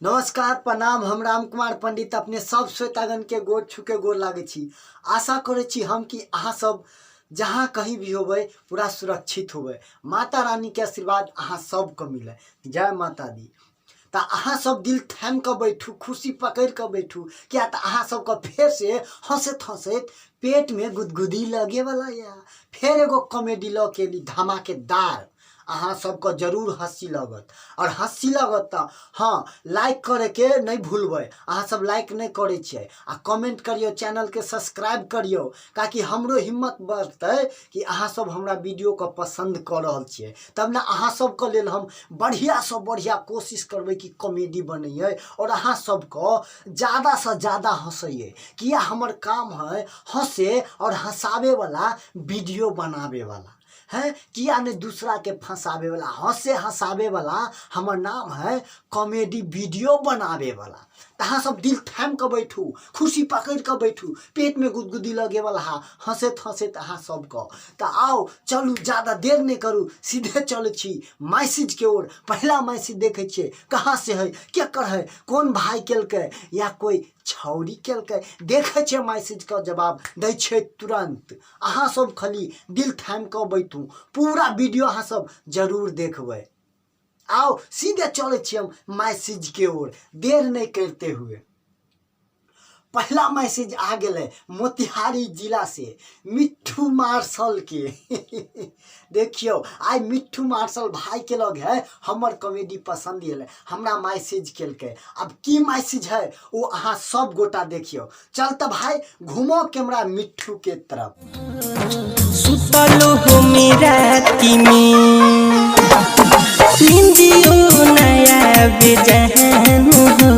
नमस्कार प्रणाम। हम राम कुमार पंडित अपने सब श्रोतागण के गोर छू के गोर लागै छी। आशा करै छी हम कि अहाँ सब जहाँ कहीं भी होबै पूरा सुरक्षित होबै। माता रानी के आशीर्वाद अहाँ सबके मिले। जय माता दी। तऽ अहाँ सब दिल थामि कऽ बैठू, खुशी पकड़ि कऽ बैठू, किया तऽ अहाँ सबके फेर से हँसैत हँसैत पेट में गुदगुदी लगे वाला या फेर एगो कॉमेडी लऽ के एली धमाकेदार। अहाँ सबके जरूर हँसी लगत और हँसी लगत तऽ हाँ लाइक करैके नहि भूलबै। अहाँ सब लाइक नहि करै छियै आ कमेंट करियौ, चैनलके सब्सक्राइब करियौ, ताकि हमरो हिम्मत बढ़तै कि अहाँ सब हमरा वीडियोके पसन्द कऽ रहल छियै, तब ने अहाँ सबके लेल हम बढ़िआँसँ बढ़िआँ कोशिश करबै कि कॉमेडी बनैयै और अहाँ सबके ज़्यादासँ ज़्यादा हँसैयै। किया हमर काम है हँसे और हँसाबैवला वीडियो बनाबैवला है, किया नहीं दूसरा के फंसावे वाला। हंसे हंसावे वाला हमर नाम है कॉमेडी वीडियो बनावे वाला। तो अहाँ सब दिल थाम के बैठू, खुशी पकड़ के बैठू, पेट में गुदगुदी लगे वाला हा हंसैत हंसैत अहाँ सबके। तो आओ चलू, ज़्यादा देर नहीं करू, सीधे चलै छी मैसेज के ओर। पहला मैसेज देखै छियै कहाँ से है, केकर है, कौन भाई केलकै या कोई छौड़ी केलकै। देखै छियै मैसेज के जवाब दै छियै तुरंत। अहाँ सब खाली दिल थामि कऽ बैठू, पूरा वीडियो अहाँ सब जरूर देखबै। आओ सीधे चलै छी हम मैसेज के ओर, देर नहीं करते हुए। पहला मैसेज आ गेलै मोतिहारी जिला से मिट्ठू मार्शल के। देखियौ आइ मिट्ठू मार्शल भाई के लग है हमर कॉमेडी पसंद एलै, हमरा मैसेज केलकै। अब की मैसेज है वो अहाँ सब गोटा देखियौ। चल तऽ भाई घुमो कैमरा मिट्ठू के तरफ। सुतलो हो मेरा तिमी निंदियो नया बेजान हो,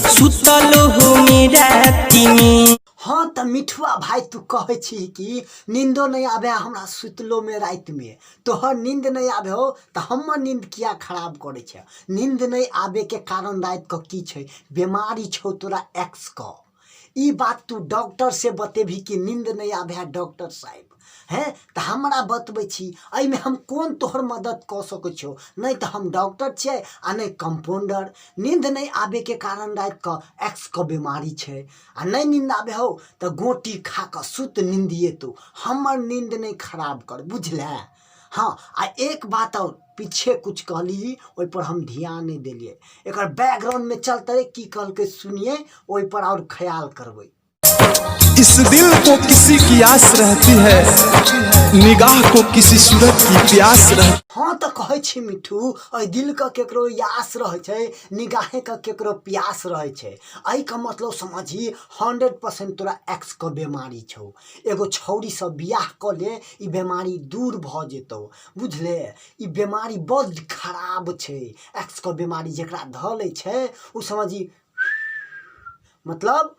सुतलो हो मेरा तिमी। हाँ तऽ मिठुआ भाई तू कहै छी कि नींदो नहीं आबे हमरा सुतलो में राति में, तोहर नींद नहीं आबे हो तऽ हमर नींद किया खराब करै छै? नींद नहीं आबे के कारण राति के की छै? बीमारी छौ तोरा एक्स के। ई बात तू डॉक्टर से बतेबही कि नींद नहीं आबे है डॉक्टर साहब हैं, तऽ हमरा बतबै छी एहिमे हम कोन तोहर मदद कऽ सकै छियौ? नहि तऽ हम डॉक्टर छियै आ नहि कम्पाउंडर। नींद नहीं आबे के कारण राति के एक्स के बीमारी छै आ नहि नींद आबे हौ तऽ गोटी खा कऽ सुत, नींदिए तू, हमर नींद नहीं खराब कर, बुझले? हाँ आ एक बात और पीछे कुछ कहली ओहि पर हम ध्यान नहीं देलियै, एकर बैकग्राउंड में चलते की कहलकै सुनिए, ओहि पर और ख्याल करबै। इस दिल को किसी की आस रहती है, निगाह को किसी सूरत की प्यास रहती। हाँ तऽ कहै छी मिठू, एहि दिलके केकरो आस रहै छै, निगाहेके केकरो प्यास रहै छै। एहिके मतलब समझी 100% तोरा एक्सके बेमारी छौ। एगो छौड़ीसँ बियाह कऽ ले, ई बेमारी दूर भऽ जेतौ, बुझले? ई बेमारी बड्ड खराब छै। एक्सके बेमारी जकरा धऽ लै छै ओ समझी मतलब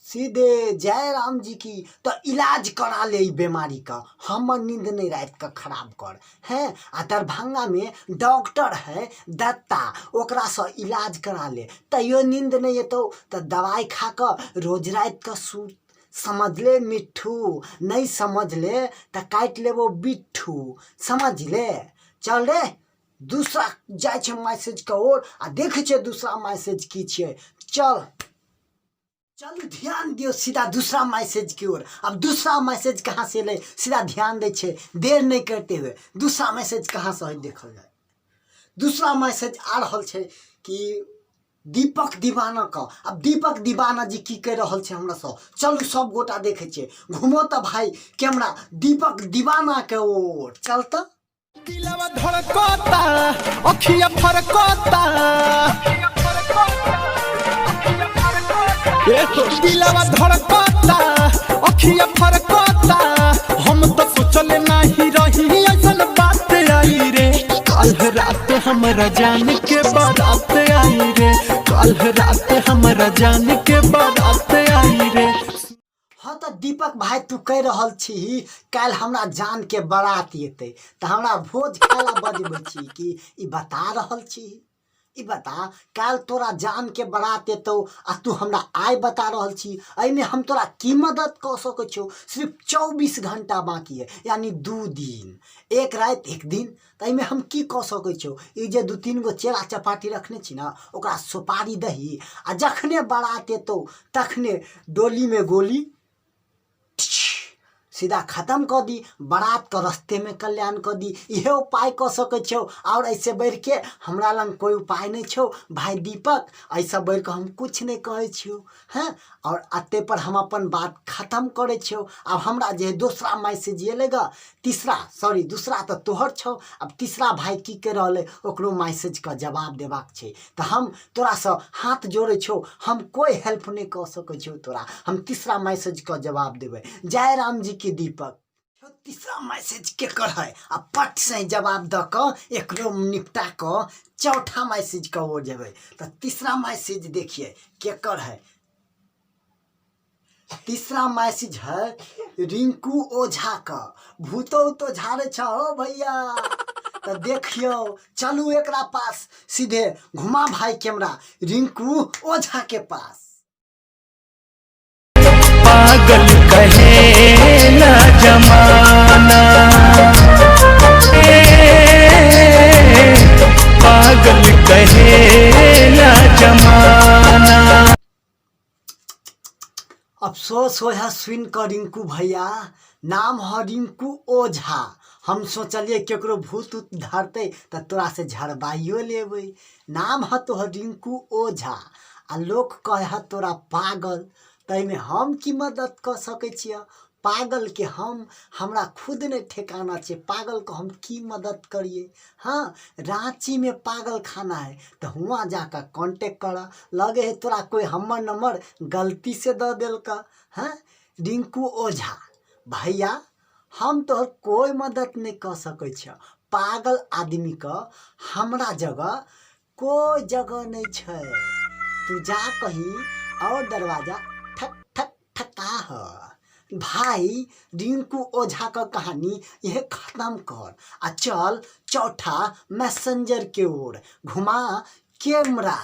सीधे जय राम जी की। तऽ इलाज करा ले ई बीमारी का, हमर नींद नहीं रात के खराब कर हैं। आ दरभंगा में डॉक्टर है दत्ता, ओकरा से इलाज करा ले, तैयो नींद नहीं एतौ तऽ दवाई खा कऽ रोज रात के सूत। समझ ले मिट्ठू, नहीं समझ ले तऽ काटि लेबो बिट्ठू, समझ ले। चल रे दूसरा जाइ छै मैसेज के ओर आ देखै छियै दूसरा मैसेज की छियै। चल चलू ध्यान दियौ सीधा दूसरा मैसेज की ओर। अब दूसरा मैसेज कहाँ से एलै, सीधा ध्यान दै छै, देर नहीं करते हुए दूसरा मैसेज कहाँ से है देखल जाय। दूसरा मैसेज आ रहल छै कि दीपक दीवाना का। अब दीपक दीवाना जी की कहि रहल छै हमरा सँ, चलू सब गोटा देखै छियै। घुमो तऽ भाई कैमरा दीपक दीवाना के ओर, चल तऽ। दिलवा धड़कता अखिया फरकता, दिलवा धड़कता अखिया फरकता, हम तो सोचले नाही रही ऐसन बात आई रे। कल रात हमरा जान के बारात आई रे, कल रात हमरा जान के बारात आई रे। हाँ तऽ दीपक भाई तू कहि रहल छी काल्हि हमरा जान के बारात एतै तऽ हमरा भोज खाय ला बजबै छी कि ई बता रहल छी? ई बता, काल्हि तोरा जानके बारात एतौ आ तू हमरा आइ बता रहल छी, एहिमे हम तोरा की मदद कऽ सकै छियौ? सिर्फ 24 घंटा बाकी है, यानी 2 दिन, 1 राति 1 दिन, तऽ एहिमे हम की कऽ सकै छियौ? ई जे 2-3 गो चेरा चपाटी रखने छी ने, ओकरा सुपारी दही आ जखने बारात एतौ तखने डोलीमे गोली सीधा खतम कऽ दी, बारातके रस्तेमे कल्याण कऽ दी। इहे उपाय कऽ सकै छियौ, आओर एहिसँ बढ़िके हमरा लग कोइ उपाय नहि छौ भाय दीपक। एहिसँ बढ़िकऽ हम किछु नहि कहै छियौ। हँ, आओर एतेपर हम अपन बात खतम करै छियौ। आब हमरा जे दोसरा मैसेज एलै गऽ, तीसरा, सॉरी, दूसरा तऽ तोहर छौ, आब तीसरा भाय की कहि रहल अइ, ओकरो मैसेजके जवाब देबाक छै। तऽ हम तोरासँ हाथ जोड़ै छौ, हम कोइ हेल्प नहि कऽ सकै छियौ तोरा। हम तीसरा मैसेजके जवाब देबै। जय राम जी की दीपक। तीसरा मैसेज केकर है? आ पट से जवाब दऽ कऽ एकरो निपटा कऽ चौथा मैसेज के ओर जेबै। तऽ तीसरा मैसेज देखिए केकर है। तीसरा मैसेज है रिंकू ओझा का। भूतो तो झाड़े छ हो भैया। तऽ देखियौ, चलू एकरा पास सीधे घुमा भाई कैमरा रिंकू ओझा के पास। पागल कहे ना जमाना, ए, पागल कहे ना जमाना। अफसोस हो है सुन कर रिंकू भैया, नाम है रिंकू ओझा। हम सोचलिए केकरो भूत उत धरते तऽ तोरा से झड़बाइयो लेबै। नाम है तोहर रिंकू ओझा आ लोक कहे है तोरा पागल, ताहिमे हम की मदद कऽ सकै छियै? पागलके हमरा खुद नहि ठेकाना छै, पागलके हम की मदद करियै? हाँ, राँचीमे पागल खाना है तऽ हुआँ जाकऽ कॉन्टेक्ट करऽ। लगे है तोरा कोइ हमर नंबर गलती से दऽ देलकऽ। हँ रिंकू ओझा भैया, हम तोहर कोइ मदद नहि कऽ सकै छियऽ। पागल आदमीके हमरा जगह कोइ जगह नहि छै, तू जा कहीं और दरवाजा ठक ठक ठकाह। भाई रिंकू ओझा का कहानी यह खत्म कर आ चल चौथा मैसेंजर के ओर घुमा कैमरा।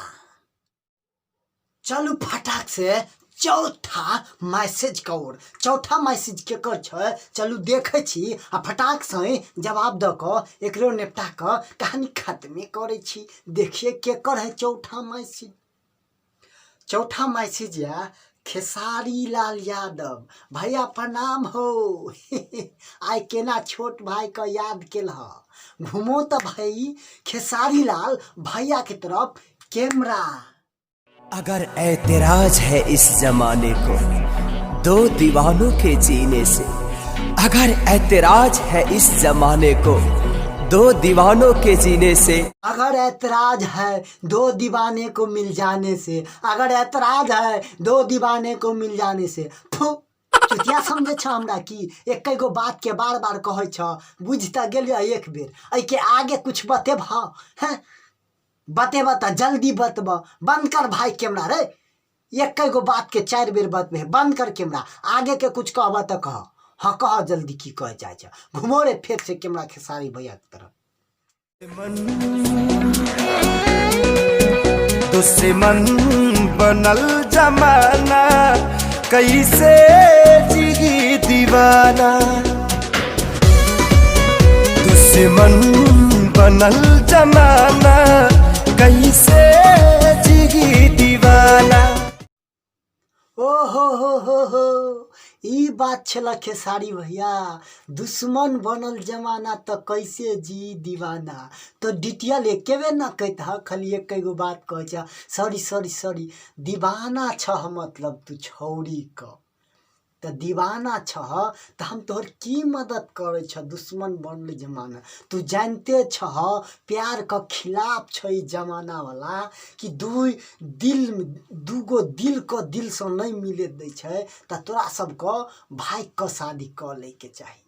चलू फटाक से चौथा मैसेज के ओर। चौथा मैसेज केकर छै, चलू देखै छी आ फटाक से जवाब दऽ कऽ एकरो निपटा कऽ कहानी खत्मे करै छी। देखिए केकर है चौथा मैसेज। चौथा मैसेज या खेसारी लाल यादव भैया प्रणाम हो। आइ केना छोट भाई के याद केलह? घुमो तऽ भाई खेसारी लाल भैया के तरफ कैमरा। अगर ऐतराज है इस जमाने को दो दीवानों के जीने से, अगर ऐतराज है इस जमाने को दो दीवानों के जीने से, अगर ऐतराज है दो दीवाने को मिल जाने से, अगर ऐतराज है दो दीवाने को मिल जाने से। फू चुतिया समझे छ हमरा की एक गो बात के बार बार कहै छ? बुझ तऽ गेलियै एक बेर, एहिके आगे कुछ बतेब? हैं बतेब तऽ जल्दी बतब। बंद कर भाई कैमरा रे, एक गो बात के 4 बेर बतबे। बंद कर कैमरा, आगे के कुछ कहब तऽ कह। हाँ कह जल्दी, की कहे चाहे छ? घुमो रे फेर से कैमरा खेसारी भैया के तरफ। दुश्मन बनल जमाना कैसे जी दीवाना, दुश्मन बनल जमाना कैसे जी दीवाना। ओ हो हो हो हो, ई बात छल खेसारी भैया, दुश्मन बनल जमाना तऽ कैसे जी दीवाना। तो डिटेल एके बेर न कहत ह, खाली एक गो बात कहै छ। सॉरी सॉरी सॉरी, दीवाना छह मतलब तू छौड़ी क तऽ दीवाना छह तऽ हम तोहर की मदद करै छह? दुश्मन बनल जमाना, तू जानते छह प्यार के खिलाफ छै ई जमाना वाला कि दू दिल दूगो दिल के दिल से नहीं मिले दै छै। तऽ तोरा सबके भागि कऽ शादी कऽ लैके चाही।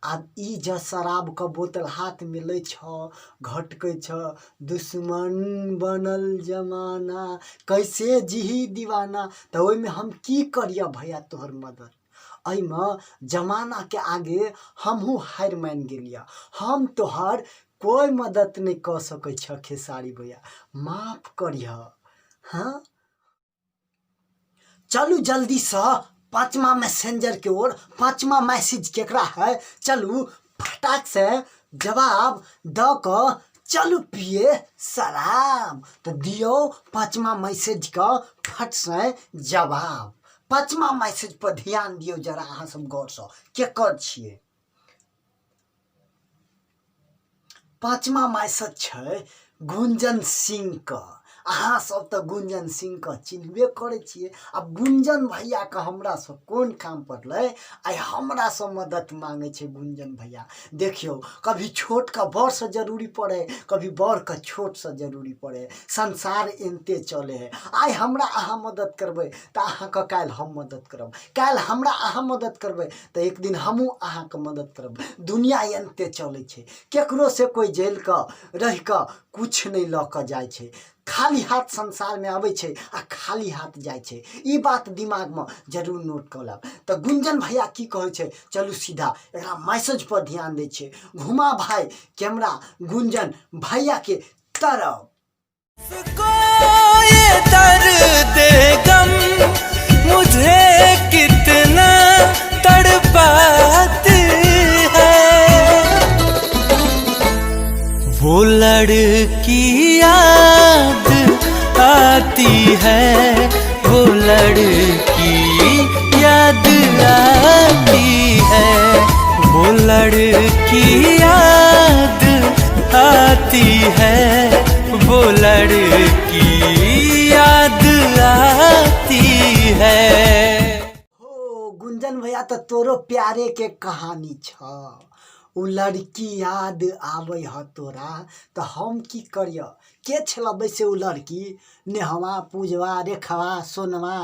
आब ई जँ शराबके बोतल हाथमे लै छऽ, घटकै छऽ, दुश्मन बनल जमाना कैसे जीही दीवाना, तऽ ओहिमे हम की करिअ भैया तोहर मदद? एहिमे जमानाके आगे हमहूँ हारि मानि गेलिअ। हम तोहर कोइ मदद नहि कऽ सकै छह खेसारी भैया, माफ करिह। हँ, चलू जल्दीसँ पाँचमा मैसेंजरके ओर। पाँचमा मैसेज केकरा है, चलू फटाक से जवाब दऽ कऽ चलू पिए शराब। तऽ दियौ पाँचमा मैसेजके फट से जवाब। पाँचमा मैसेज पर ध्यान दियौ जरा अहाँ सब गौरसँ, केकर छियै। पाँचमा मैसेज छै गुंजन सिंहके। अहाँ सब तऽ गुंजन सिंहके चिन्हबे करै छियै। आब गुंजन भैयाके हमरासँ कोन काम पड़लै, आइ हमरासँ मदति माँगै छै गुंजन भैया। देखियौ, कभी छोटके बड़सँ जरूरी पड़ै, कभी बड़के छोटसँ जरूरी पड़ै। संसार एनते चलै हइ। आइ हमरा अहाँ मदति करबै तऽ अहाँके काल्हि हम मदति करब, काल्हि हमरा अहाँ मदति करबै तऽ एक दिन हमहूँ अहाँके मदति करब। दुनिया एनते चलै छै, केकरो से कोइ जलि कऽ रहि कऽ किछु नहि लऽ कऽ जाइ छै। खाली हाथ संसारमे अबै छै आ खाली हाथ जाइ छै। ई बात दिमागमे जरूर नोट कऽ लेब। तऽ गुंजन भैया की कहै छै, चलू सीधा एकरा मैसेजपर ध्यान दै छियै। घुमा भाय कैमरा गुंजन भैयाके तरफ। को ये दर्द गम मुझे कितना तड़पाती है, वो लड़की याद आती है, वो लड़की याद आती है, वो लड़की याद आती है, वो लड़की याद आती है। हो गुंजन भैया, तऽ तोरो प्यारे के कहानी छ, ओ लड़की याद आबै ह तोरा, तऽ हम की करिय? के छल वैसे ओ लड़की? नेहवा, पूजवा, रेखवा, सोनवा,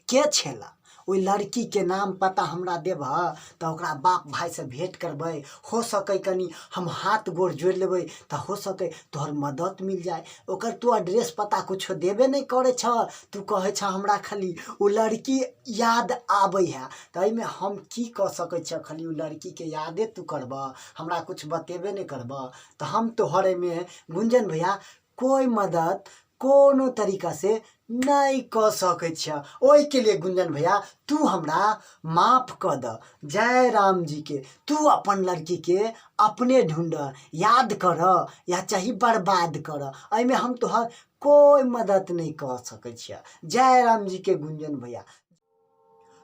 के छेला ओहि लड़कीके नाम पता हमरा देबह तऽ ओकरा बाप भाइसँ भेँट करबै। हो सकै कनि हम हाथ गोड़ जोड़ि लेबै तऽ हो सकै तोहर मदति मिल जाय। ओकर तू एड्रेस पता किछो देबे नहि करै छह। तू कहै छह हमरा खाली ओ लड़की याद आबै है, तऽ एहिमे हम की कऽ सकै छिअ? खाली ओ लड़कीके यादे तू करबह, हमरा किछु बतेबे नहि करबह, तऽ हम तोहर एहिमे गुंजन भैया कोइ मदद कोनो तरीका से नहि कऽ सकै छिअ। ओहिके लिए गुंजन भैया तू हमरा माफ कऽ दऽ। जय राम जीके। तू अपन लड़कीके अपने ढूँढ, याद कर या चाही बर्बाद कर, एहिमे हम तोहर कोइ मदद नहि कऽ सकै छिअ। जय राम जीके गुंजन भैया।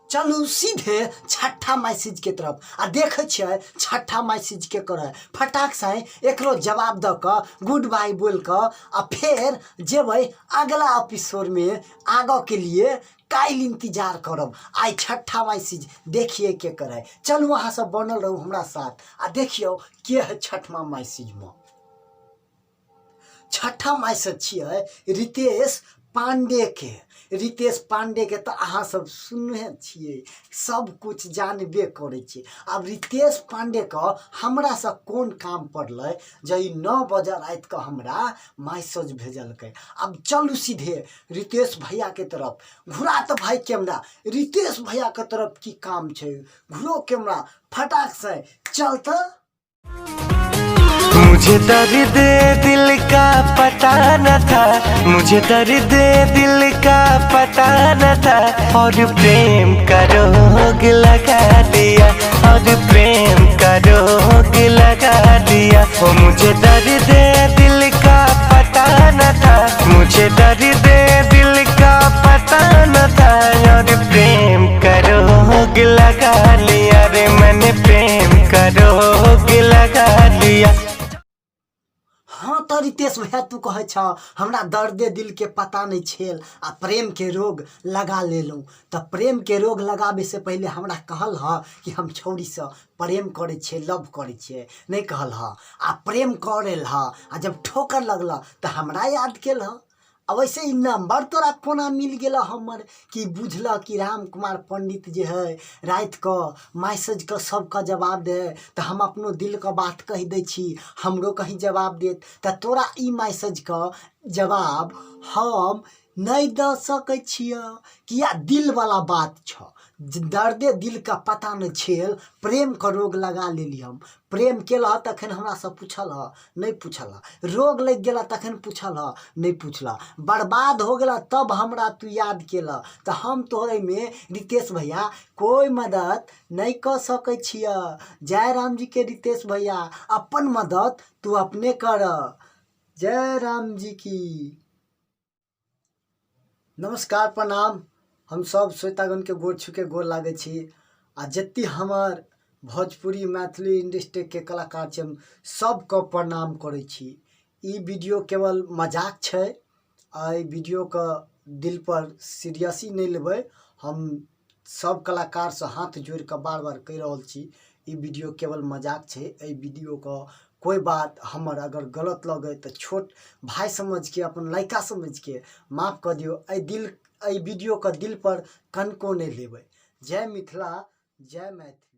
चलू सीधे छठा मैसेज के तरफ आ देखै छियै छठा मैसेज के करै। फटाक से एकरो जवाब दऽ कऽ गुड बाय बोलि कऽ आ फेर जेबै अगला एपिसोडमे। आगाँ के लिए काल्हि इंतजार करब। आइ छठा मैसेज देखिए के करै। चलू अहाँ सब बनल रहू हमरा साथ आ देखियौ के है छठमा मैसेजमे। छठा मैसेज छियै रितेश पांडेके। रितेश पांडेके तऽ अहाँ सब सुनने छियै, सब कुछ जानबे करै छियै। आब रितेश पांडेके हमरासँ कोन काम पड़लै जे ई 9 बजे रातिके हमरा मैसेज भेजलकै? आब चलू सीधे रितेश भैयाके तरफ। घुरा तऽ भाइ कैमरा रितेश भैयाके तरफ, की काम छै? घुरो कैमरा फटाक से, चल तऽ। मुझे दर्द दिल का पता न था, मुझे दर्द दिल का पता न था, और प्रेम का रोग लगा दिया, और प्रेम का रोग लगा दिया। ओ मुझे दर्द दिल का पता न था, मुझे दर्द दिल का पता न था, और प्रेम का रोग लगा लिया रे, मैंने प्रेम का रोग लगा लिया। हँ तऽ रितेश भैया, तू कहै छह हमरा दर्दे दिलके पता नहि छल आ प्रेमके रोग लगा लेलहुँ, तऽ प्रेमके रोग लगाबैसँ पहिले हमरा कहल हँ कि हम छौड़ीसँ प्रेम करै छियै, लव करै छियै? नहि कहल हँ। आ प्रेम कऽ लेल हँ आ जब ठोकर लगल तऽ हमरा याद केल हँ। आ वैसे ई नम्बर तोरा कोना मिल गेलऽ हमर, कि बुझलऽ कि राम कुमार पंडित जे हइ रातिकऽ मैसेजके सबके जवाब दै हइ, तऽ हम अपनो दिलके बात कहि दै छी, हमरो कहीं जवाब देत। तऽ तोरा ई मैसेजके जवाब हम नहि दऽ सकै छियह किया दिलवला बात छह दर्दे दिलके पता नहि छल प्रेमके रोग लगा लेली हम। प्रेम केलह तखन हमरासँ पुछल हऽ नहि पुछल हऽ रोग लागि गेलऽ तखन पुछल हऽ नहि पुछलऽ बर्बाद हो गेलऽ तब हमरा तू याद केलऽ तऽ हम तोहर एहिमे रितेश भैया कोइ मदद नहि कऽ सकै छियऽ। जय राम जीके रितेश भैया अपन मदद तू अपने करऽ। जय राम जी की। नमस्कार प्रणाम हम सब श्रोतागणके गोर छूके गोर लागै छी आ जते हमर भोजपुरी मैथिली इंडस्ट्रीके कलाकार छै हम सबके प्रणाम करै छी। ई वीडियो केवल मजाक छै आ एहि वीडियोके दिलपर सीरियसली नहि लेबै। हम सब कलाकारसँ हाथ जोड़िकऽ बार बार कहि रहल छी ई वीडियो केवल मजाक छै। एहि वीडियोके कोइ बात हमर अगर गलत लगै तऽ छोट भाय समझिके अपन लड़िका समझिके माफ कऽ दियौ। एहि वीडियोके दिलपर कनिको नहि लेबै। जय मिथिला जय मैथिली।